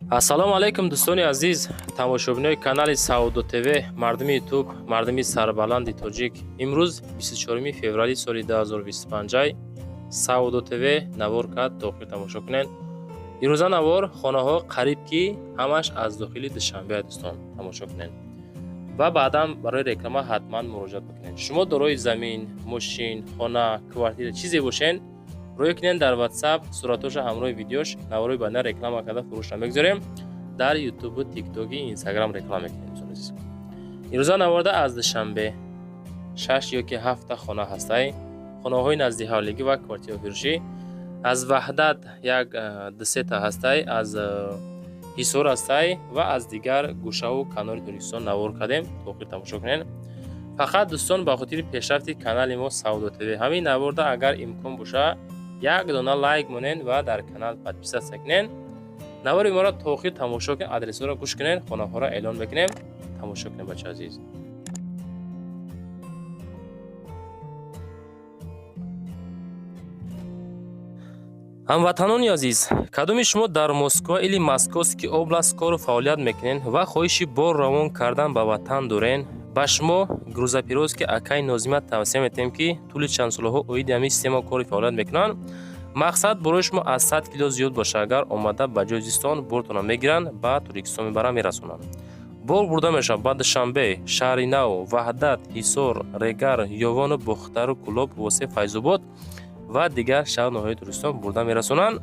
Ассалому алайкум, дӯстони азиз, тамошобинои канали Савдо ТВ, мардуми Ютуб, мардуми сарбаланди тоҷик. Имрӯз 24 феврали соли 2025, Савдо ТВ навор кард, то охир тамошо кунед. Имрӯза навор хонаҳо қариб ки ҳамаш аз дохили Душанбе, дӯстон, тамошо кунед ва баъдан барои реклама ҳатман муроҷиат бикунед. Шумо дорои замин, мошин, хона, квартира, чизе бошен, рӯй кунед дар WhatsApp суратоша ҳамроҳи видеош, наворои баъдан реклама карда фурӯшра мегузорем. Дар Ютубу, Тиктоки, Инстаграм реклама мекунем, дӯстони азиз. Имрӯза наворда аз Душанбе шаш ё ки ҳафта хона ҳастай, хонаҳои назди ҳавлигӣ ва квартирафурӯшӣ. Аз Ваҳдат як дусета ҳастай, аз Ҳисор ҳастай ва аз дигар гӯшаву канори Тоҷикистон навор кардем, то охир тамошо кунед. Фақат, дӯстон, ба хотири пешрафти канали мо Савдо ТВ, ҳамин наворда агар имкон боша, як дона лайк монед ва дар канал подписаться кунед. Навори моро то охир тамошо кунед, адресҳоро гӯш кунед, хонаҳоро эълон мекунем, тамошо кунед, бача азиз. Ҳамватанони азиз, кадоми шумо дар Москва или Московский область кору фаъолият мекунед ва хоҳиши бор равон кардан ба ватан дорен, ба шумо грузоперевозки акаи Нозима тавсия метиҳем, ки тӯли чанд солаҳо оиди ҳамин система кори фаъолият мекунанд. Мақсад, борои шумо аз 100 кило зиёд боша, агар омада ба ҷои зистон бортона мегиранд, ба Тоҷикистон мебаранд, мерасонанд. Бор бурда мешавад ба Душанбе, Шаҳри Нав, Ваҳдат, Ҳисор, Регар, Ёвону Бохтару, Кӯлоб, Восе, Файзобод ва дигар шаҳру ноҳияи Тоҷикистон бурда мерасонанд.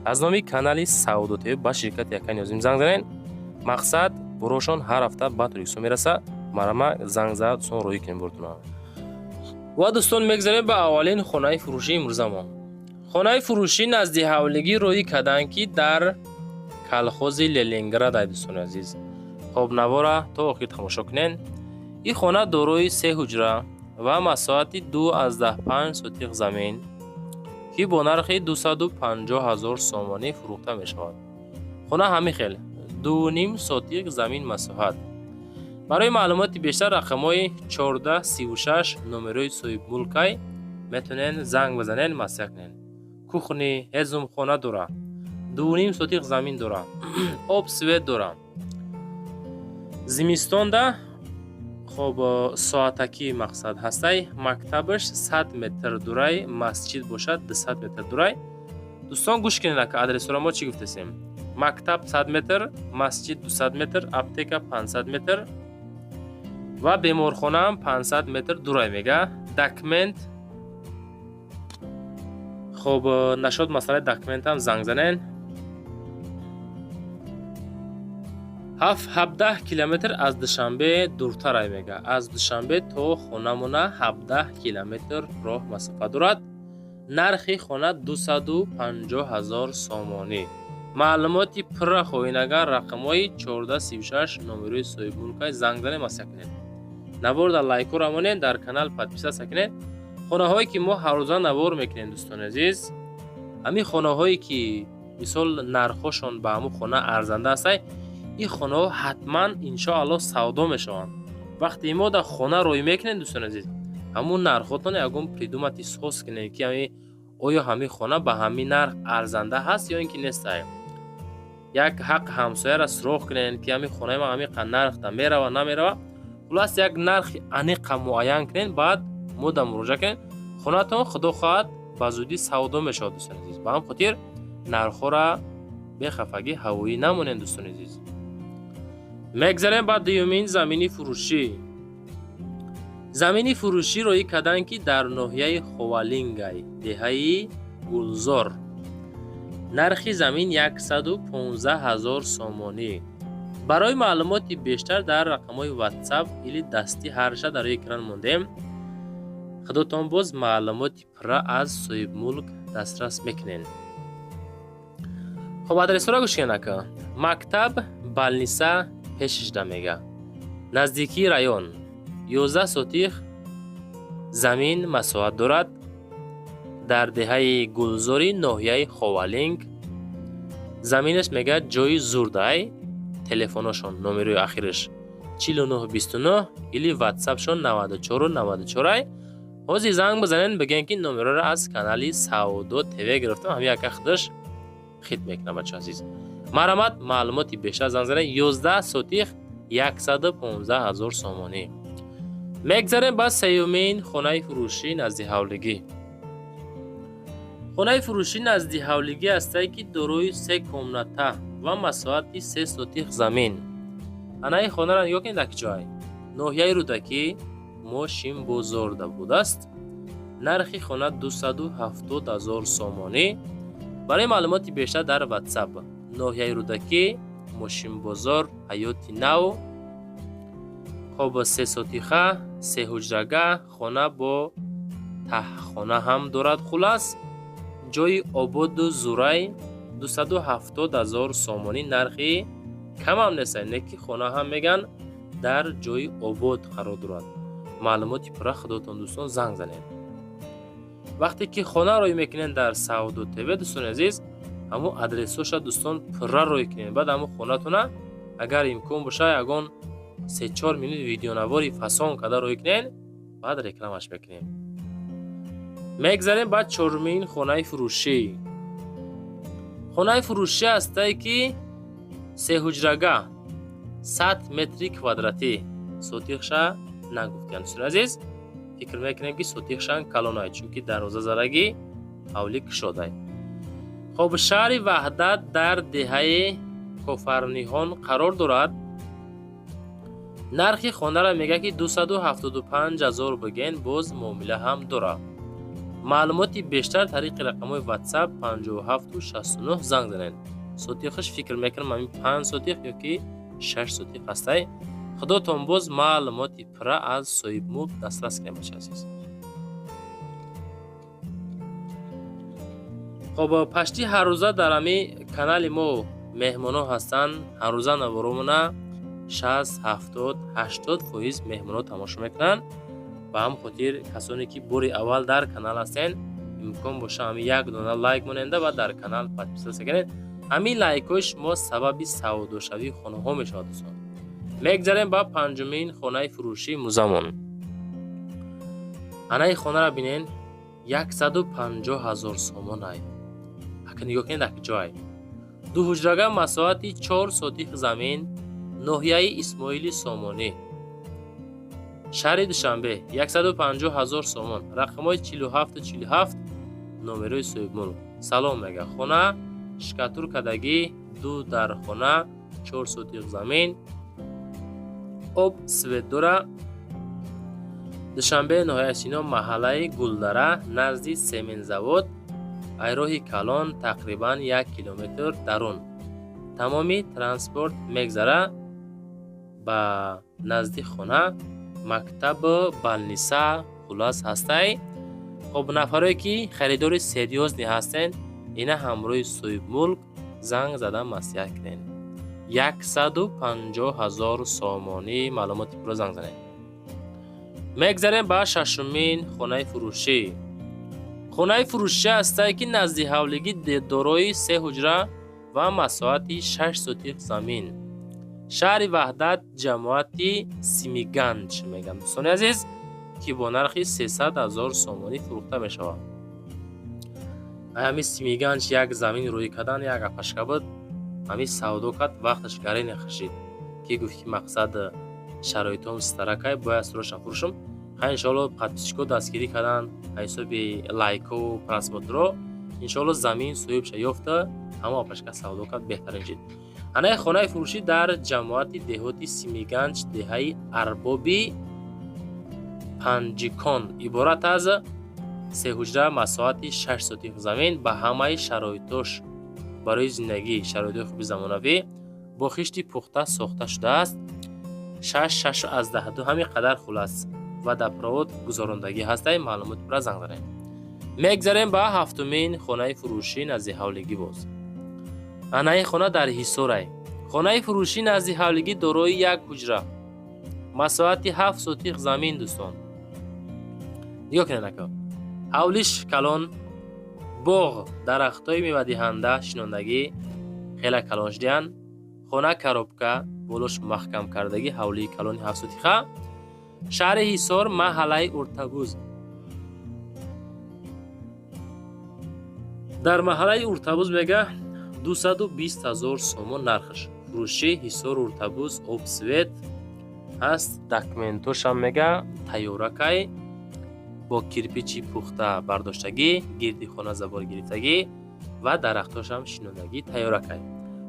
Аз номи канали Савдо ТВ ба ширкати акаи Нозим занг занед. Мақсад, борошон ҳар ҳафта ба Тоҷикистон мерасад. Марама занг зад, дӯстон, роҳӣ кунем бортона. Ва, дӯстон, мегзарем ба аввалин хонаи фурӯшии имрӯзамон. Хонаи фурӯшӣ назди ҳавлигӣ роҳӣ карданд, ки дар колхози Ленинград ай, дӯстони азиз. Хоб, навора то охир тамошо кунед. Ин хона дорои се ҳуҷра ва масоҳати 2,5 сотиқ замин, ки бо нархи 250 000 сомонӣ фурӯхта мешавад. Хона ҳамин хел 2,5 сотиқ замин масоҳат. Барои маълумоти бештар рақамҳои 1436 номерои соҳибмулкай, метавонед занг бизанед, маслиҳат кунед. Кухни, ҳезумхона дора, 2,5 сотиқ замин дора, об, свет дора. Зимистонда хоб соатакӣ мақсад ҳастай. Мактабаш 100 метр дурай, масҷид бошад 200 метр дурай. Дӯстон, гӯш кунед, ака, адресҳоро мо чӣ гуфтасем? Мактаб 100 метр, масҷид 200 метр, аптека 500 метр ва беморхонаам 500 метр дурай мега. Документ хоб нашод, масъалаи документам занг занен. 17 километр аз Душанбе дуртарай мега. Аз Душанбе то хонамона 17 километр роҳ масофа дорад. Нархи хона 250 000 сомонӣ. Маълумоти пурра хоҳед, агар рақамҳои 1436 номерои соҳибмулкай занг занед, маслиҳат кунед. Навор дар лайкҳоро монед, дар канал подписаться кунед. Хонаҳое ки мо ҳаррӯза навор мекунем, дӯстони азиз, ҳамин хонаҳое ки мисол нархҳошон ба ҳамун хона арзанда ҳастай, ин хонаҳо ҳатман иншоаллоҳ савдо мешаванд. Вақте мо дар хона рӯй мекунем, дӯстони азиз, ҳамун нархҳотон ягон придумать соз кунед, ки оё ҳамин хона ба ҳамин нарх арзанда ҳаст ё ин ки нестай. Як ҳақ ҳамсояро суроғ кунед, ки ҳамин хонаи ман ҳамин қадр нархда мерава, намерава. Хуллас, як нархи аниқа муайян кунед, баъд мо да муроҷиат кунед. Хонатон, худо хоҳад, ба зудӣ савдо мешавад, дӯстони азиз. Ба ҳам хотир нархҳоро бехафагӣ ҳавоӣ намонед, дӯстони азиз. Мегзарем ба дуюмин замини фурӯшӣ. Замини фурӯшӣ роҳӣ карданд, ки дар ноҳияи Ховалингай, деҳаи Гулзор. Нархи замин 115 000 сомонӣ. Барои маълумоти бештар дар рақамҳои WhatsApp или дастӣ ҳарша дар рӯи экран мондем. Худотон боз маълумоти пурра аз соҳибмулк дастрас мекунед. Хоб, адресҳоро гӯш кунед, ака. Мактаб, больница пешишда мега, наздикии район. 11 сотих замин масоҳат дорад, дар деҳаи Гулзори ноҳияи Ховалинг. Заминаш мега ҷои зурдай. Телефоношон номерои ахираш 4929 или ватсапшон 94 94. Ҳозир занг бизанед, бигӯен, ки номероро аз канали Савдо ТВ гирифтам. Ҳамин яка худаш хит мекунад, бача азиз. Марҳамат, маълумоти бештар занг занед. 11 сотих, 115 ҳазор сомонӣ. Мегзарем ба сеюмин хонаи фурӯшӣ назди ҳавлигӣ. Хонаи фурӯшӣ назди ҳавлигӣ ҳастае, ки дорои се комната ва масоҳати 3 сотих замин. Анаи хонаро нигоҳ кунед, дар ҷой, ноҳияи Рӯдакӣ, Мошинбозорда будааст. Нархи хона 270 ҳазор сомонӣ. Барои маълумоти бештар дар Ватсап. Ноҳияи Рӯдакӣ, Мошинбозор, Ҳаёти Нав. Хоб, 3 сотиха, сеҳуҷрага, хона бо таҳхона ҳам дорад. Хулас, ҷои ободу зурай, 270 ҳазор сомонӣ. Нархи камам нест, не ки хона ҳам меган дар ҷои обод қарор дорад. Маълумоти пурра худотон, дӯстон, занг занед. Вақте ки хона рӯй мекунед дар Савдо ТВ, дӯстони азиз, ҳамун адресоша, дӯстон, пурра рӯй кунед. Баъд ҳамун хонатона, агар имкон боша, ягон 3-4 минут видеонавори фасон карда рӯй кунед, баъд рекламаш мекунем. Мегзарем ба чорумин хонаи фурӯшӣ. Хонаи фурӯшӣ ҳастае, ки сеҳуҷрага, 100 метри квадратӣ. Сотихша нагуфтиям, дӯстони азиз. Фикр мекунем, ки сотихшан калонай, чунки дарвоза зараги, ҳавлӣ кушодай. Хоб, шаҳри Ваҳдат, дар деҳаи Кофарниҳон қарор дорад. Нархи хонаро мегӯяд, ки 275 ҳазор биген, боз муомила ҳам дорад. Маълумоти бештар тариқи рақамҳои WhatsApp 57 69 занг занед. Сотихаш, фикр мекунам, ҳамин 5 сотих ёки 6 сотих ҳастай. Худотон боз маълумоти пурра аз соҳибмулк дастрас кунем, бачаи азиз. Хоб, почти ҳаррӯза дар ҳами канали мо меҳмонҳо ҳастанд. Ҳаррӯза наворомона 60, 70, 80% меҳмонҳо тамошо мекунанд. Ба ҳам хотир, касоне ки бори аввал дар канал ҳастен, имкон боша, ҳами як дона лайк моненда ва дар канал подписаться кунед. Ҳамин лайкҳои шумо сабаби савдошавии хонаҳо мешавад, дӯстон. Мегзарем ба панҷумин хонаи фурӯшии музамон. Анаи хонаро бинен, 150 000 сомонай. Ака, нигоҳ кунед, дар ҷой, дуҳуҷрага, масоҳати 4 сотих замин, ноҳияи Исмоили Сомонӣ, шаҳри Душанбе, 150 000 сомон. Рақамҳои 47 47 номерои соҳибмулк. Салом мега. Хона штукатуркадагӣ, ду дархона, 4 сотих замин, об, свет дора. Душанбе, ноҳияи Сино, маҳаллаи Гулдара, назди семензавод, айроҳи калон тақрибан 1 километр дарун. Тамоми транспорт мегзара ба назди хона, мактабу больница, хулас, ҳастай. Хоб, нафарое ки харидори серьёзный ҳастен, ина ҳамроҳи соҳибмулк занг зада маслиҳат кунед. 150 000 сомонӣ. Маълумоти пурра занг занед. Мегзарем ба шашумин хонаи фурӯшӣ. Хонаи фурӯшӣ ҳастае, ки назди ҳавлигӣ, дорои се ҳуҷра ва масоҳати 6 сотих замин, шаҳри Ваҳдат, ҷамоати Симиганҷ мегӯям, дӯстони азиз, ки бо нархи 300 000 сомонӣ фурӯхта мешавад. Ҳами Симиганҷ як замин рӯй кардан, як апашка буд, ҳамин савдо кард, вақташ гарене хашид, ки гуфт, ки мақсад шароитом старакай, бояд срочно фурӯшам. Ха, иншоалло, подписчикҳо дастгирӣ кардан ҳисоби лайкҳову просмотрҳо, иншоалло, замин соҳибша ёфта, ҳамо апашка савдо кард, беҳтарин чиз. Анаи хонаи фурӯшӣ дар ҷамоати деҳоти Симиганҷ, деҳаи Арбоби Панҷикон, иборат аз сеҳуҷра, масоҳати 6 сотих замин, ба ҳамаи шароитош барои зиндагӣ, шароитҳои хуби замонавӣ, бо хишти пухта сохта шудааст. 6, 6,2, ҳамин қадар. Хулас, водопровод гузарондагӣ ҳастай. Маълумоти пурра занг занед. Мегзарем ба ҳафтумин хонаи фурӯшӣ назди ҳавлигӣ. Боз анаи хона дар Ҳисорай. Хонаи фурӯшӣ назди ҳавлигӣ, дорои як ҳуҷра, масоҳати 7 сотих замин. Дӯстон, нигоҳ кунед, ака, ҳавлиш калон, боғ, дарахтҳои мевадиҳанда шинондагӣ, хеле калон шудиянд. Хона коробка, болош маҳкам кардагӣ, ҳавлии калони 7 сотиха, шаҳри Ҳисор, маҳаллаи Уртабуз. Дар маҳаллаи Уртабуз мега, 220 000 сомон нархаш. Фурӯшӣ, Ҳисор, Уртабуз, об, свет ҳаст. Документошам мега тайёракай, бо кирпичи пухта бардоштагӣ, гирди хона забор гирифтагӣ ва дарахтошам шинондагӣ, тайёракай.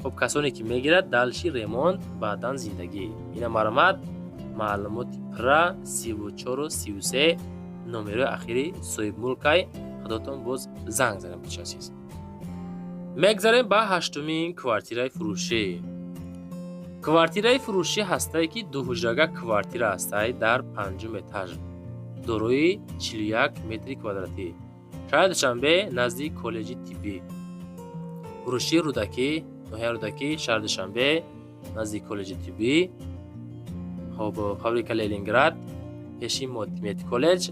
Хуб, касоне ки мегирад, дальше ремонт, баъдан зиндагӣ. Ина, марҳамат, маълумоти пурра 34-33 номерои ахири соҳибмулкай. Худотон боз занг занем, бачи азиз. Мегзарем ба ҳаштумин квартираи фурӯшӣ. Квартираи фурӯшӣ ҳастае, ки дуҳуҷрага квартира ҳастае дар панҷум этаж, дорои 41 метри квадратӣ, шаҳри Душанбе, назди коллеҷи тиббӣ. Фурӯшӣ, Рӯдакӣ, ноҳияи Рӯдакӣ, шаҳри Душанбе, назди коллеҷи тиббӣ. Хоб, фабрика Ленинград, пеши медколлеҷ,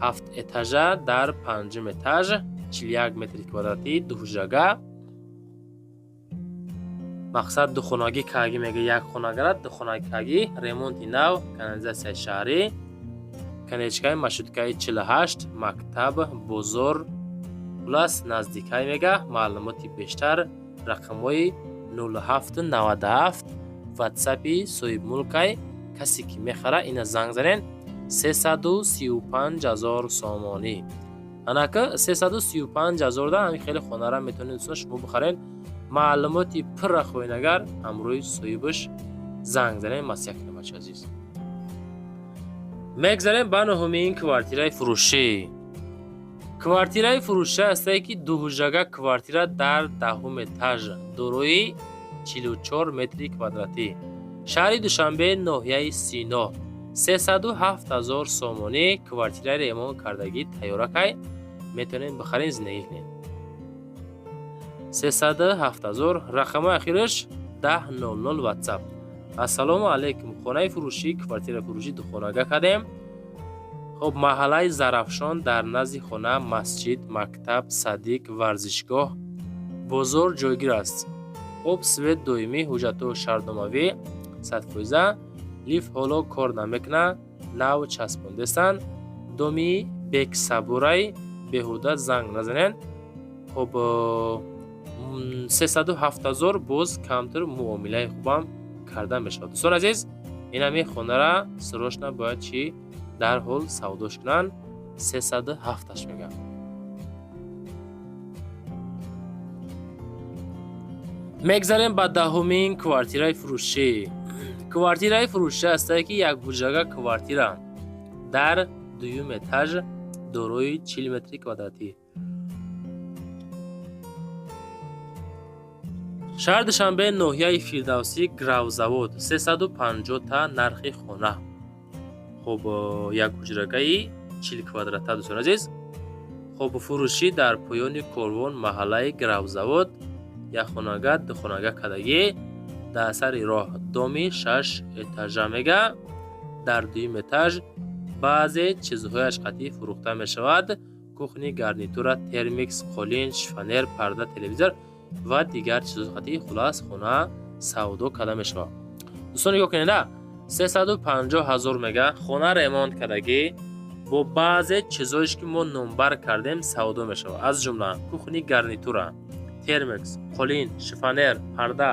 ҳафт этажа, дар панҷум этаж, 41 метри квадратӣ, дуҳуҷрага. Мақсад, духонагӣ кагӣ мега, як хонагара духонагӣ кагӣ, ремонти нав, канализатсияи шаҳрӣ, конечкаи маршруткаи 48, мактаб, бозор, хулас, наздикай мега. Маълумоти бештар рақамҳои 0797 ватсапи соҳибмулкай. Касе ки мехара, ина занг занен. 335 000 сомонӣ. Анака, 335 000 да ҳамин хеле хонара метавонед, дӯстон, шумо бихарен. Маълумоти пурра хоҳед агар, ҳамроҳи соҳибаш занг занем, маслиҳат кунем, бачи азиз. Мегзарем ба нуҳумин квартираи фурӯшӣ. Квартираи фурӯшӣ ҳастае, ки дуҳуҷрага квартира дар 10-ум этаж, дорои 44 метри квадратӣ, шаҳри Душанбе, ноҳияи Сино, 307 000 сомонӣ. Квартираи ремонт кардагӣ, тайёракай, метавонед бихаред, зиндагӣ кунед. 307 000, рақамҳои ахираш 1000 ватсап. Ассалому алайкум, хонаи фурӯшӣ, квартираи фурӯшӣ духонага кардем. Хоб, маҳаллаи Зарафшон, дар назди хона масҷид, мактаб, садик, варзишгоҳ, бозор ҷойгир аст. Об, свет доимӣ, ҳуҷҷатҳо шартномавӣ 100%. Лифт ҳоло кор намекунад, нав часпондестанд. Доми Бексабурай, беҳуда занг назанед. Хоб, 307 000, боз камтар муомилаи хубам карда мешавад. Дӯстони азиз, инами хонара срочно бояд чӣ дарҳол савдош кунанд. 307-аш мегӯям. Мегзарем ба 10-умин квартираи фурӯшӣ. Квартираи фурӯшӣ ҳастае, ки як ҳуҷрага квартира дар дуюм этаж, дорои 40 метри квадратӣ, шаҳри Душанбе, ноҳияи Фирдавсӣ, Гравзавод, 350 та нархи хона. Хуб, як ҳуҷрагаи 40 квадрата, дӯстони азиз. Хуб, фурӯшӣ дар поёни корвон, маҳаллаи Гравзавод, як хонага, духонага кадагӣ, дар сари роҳ, доми шаш этажа мега, дар дуюм этаж, баъзе чизҳояш қатъӣ фурӯхта мешавад: кухни гарнитура, термикс, қолин, шифонер, парда, телевизор ва дигар чизҳои қатъӣ. Хулас, хона савдо карда мешавад. Дӯстон, нигоҳ кунед, 350 000 мега, хона ремонт кардагӣ, бо баъзе чизҳоеш ки мо номбар кардем савдо мешавад, аз ҷумла кухни гарнитура, термекс, қолин, шифонер, парда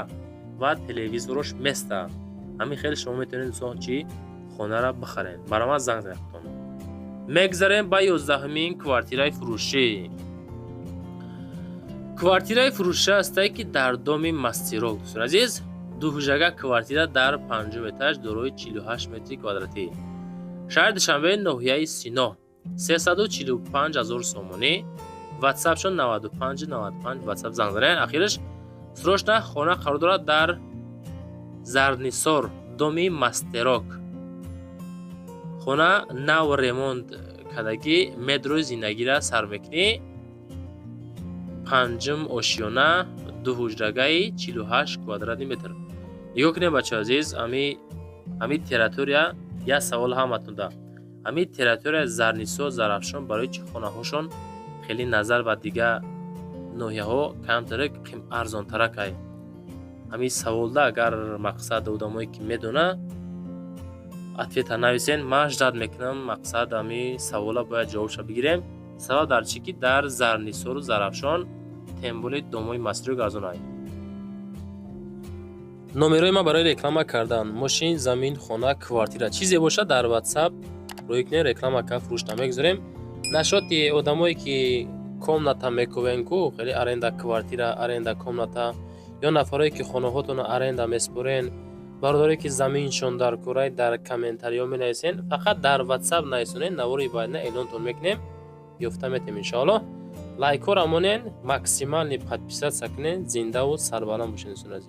ва телевизорош места. Ҳамин хеле шумо метавонед, дӯстон, чӣ хонара бихаред. Баромад, занг занед худтон. Мегзарем ба 11-умин квартираи фурӯшӣ. Квартираи фурӯшӣ ҳастае, ки дар доми Мастерок, дӯстони азиз, дуҳуҷрага квартира дар панҷум этаж, дорои 48 метри квадратӣ, шаҳри Душанбе, ноҳияи Сино, 345 000 сомонӣ. Ватсапшон 95 95 ватсап, занг занед ахираш срочно. Хона қарор дорад дар Зарнисор, доми Мастерок. Хона нав ремонт кардагӣ, медрои зиндагира сар мекунӣ, панҷум ошёна, дуҳуҷрагаи 48 квадратный метр. Нигоҳ кунед, бачаҳо азиз, ҳами территория. Як савол ҳаматонда: ҳами территорияи Зарнисор, Зарафшон барои чӣ хонаҳошон хеле назар ба дигар ноҳияҳо камтарак арзонтаракай? Ҳамин саволда агар, мақсад, одамое ки медона, ответа нависен, ман ждать мекунам. Мақсад, ҳами савола бояд ҷавобша бигирем. Сабаб дар чӣ, ки дар Зарнисору Зарафшон Тем более домои мастерои арзонай. Номерои ман барои реклама кардан мошин, замин, хона, квартира, чизе бошад, дар WhatsApp рӯй кунед, реклама кард, фурӯшта мегузорем. Нашоти одамое ки комната мекувен ку, хеле аренда квартира, аренда комната, ё нафарое ки хонаҳотонро аренда меспорен, бародарое ки заминшон дар курай, дар комментариҳо менависен. Фақат дар WhatsApp нависонед, навори баъдина эълонтон мекунем, ёфта метем, иншоаллоҳ. Лайкҳоро монен, максимальный подписаться кунед. Зиндаву сарбаланд бошед, дӯстони азиз.